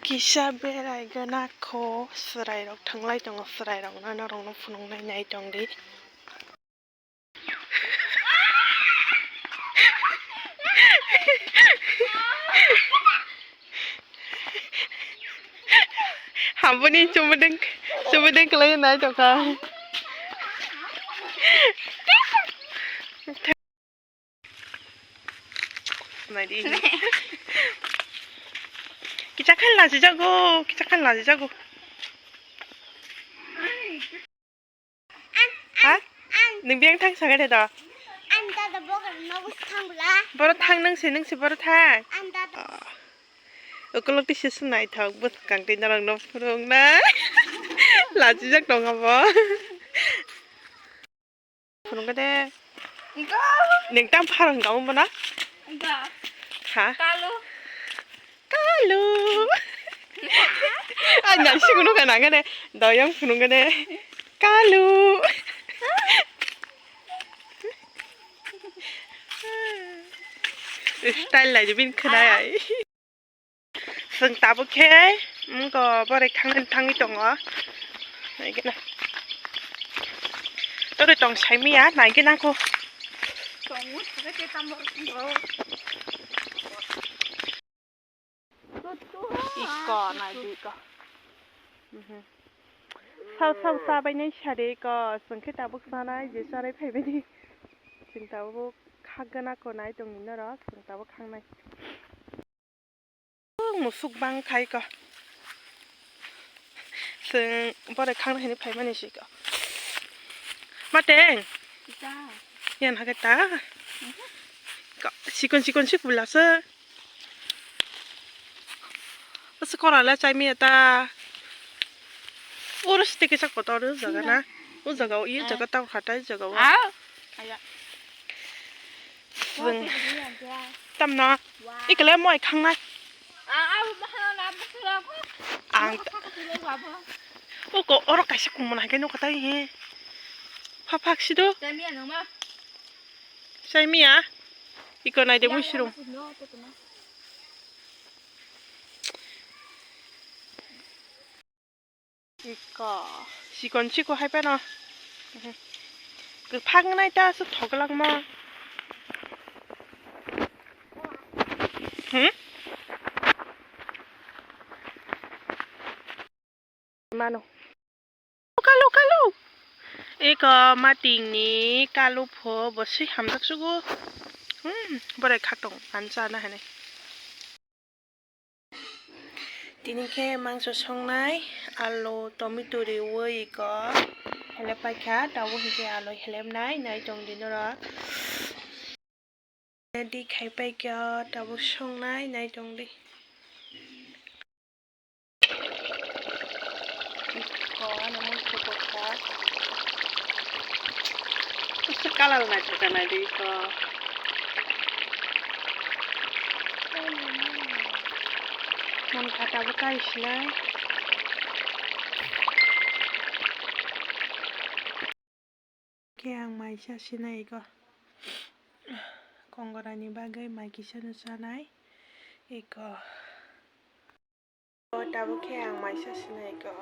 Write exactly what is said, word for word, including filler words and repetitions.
Kisa berai gana kho, chwrairok thanglai tongo, chwrairokno norokno phunuknai nai tongdi. Haboni chumudeng, chumudeng kwlai nai tongkha. Naidi. Kicha khan lajijago, kicha khan lajijago. Ha? Nwng biyang thang sakha de do? Ang dada bogar nogo thang bla. Boro thang nwng se, nwng se boro thang. Ang dada. Ukulok twi se swnaithok bwskang twi norokno phunuknai. Lachijak tongkha bo. Phunukgade. Neng tam pharang tamo mana? Ha? Kalu. Kalu. Ang nang siguno ka nang gane. Doyang phunukgade. Kalu. Style lai bin khwnai ai. Chwng tabuk khe, wngkha borok thangwi, thangwi tongo. Naikhe na. Oro tong saimanya, naikhe na kho. Iko, naidi iko. Mhm. Sao, sao, chabainai sari iko. Chwng khe tabuk chanai, je chanai phaimani. Chwng tabuk khakgana kho nai tongni norok, chwng tabuk khangnai. Musuk bang khai ko. Chwng borok khang hini phaimani si ko. Mateng. Ita. Yan hake ta. Mhm. Ko, sikon sikon si pula se. Asa kora la chai mi ta. Oro site kisa kotor o jaga na. O jaga o, i jaga tang hatai jaga o. Ah. Aya. Chwng tamno ikle moi khangnai. Ang uko oro kaisa kumon hai khe nukha tai he. Pha phak sido. Chaimiya. Iko nai de mui sirung. Iko, sikon siko hai phano. Kwphang nai ta aswk thoglangma. Hmm? Mano. Kalu, kalu. Iko matingni kalu pho bo swi hamjak sugo. Hmm, borai khatong ansa na hane. Tini khe mangso songnai, alu, tomato riwi iko helep paikha, tabuk hinkhe alu helepnai, nai tongdi norok. Ready khai paikha, tabuk songnai, nai tongdi. Iko ano mui khe bwkha. Aswk colour naithok kha naidi iko. Mon kha tabuk kai sinai. Khe ang mai sa sinai iko. Kongorani bagwi mai kisa no chanai iko. O tabuk khe ang mai sa sinai iko.